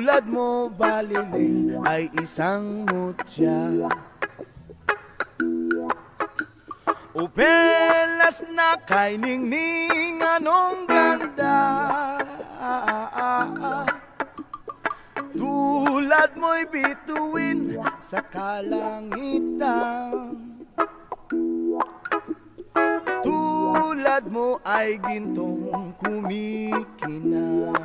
Tulad mo, Balileng, ay isang mutya. Upelas na kay ningning, anong ganda. Tulad mo'y bituin sa kalangitan. Tulad mo ay gintong kumikinang.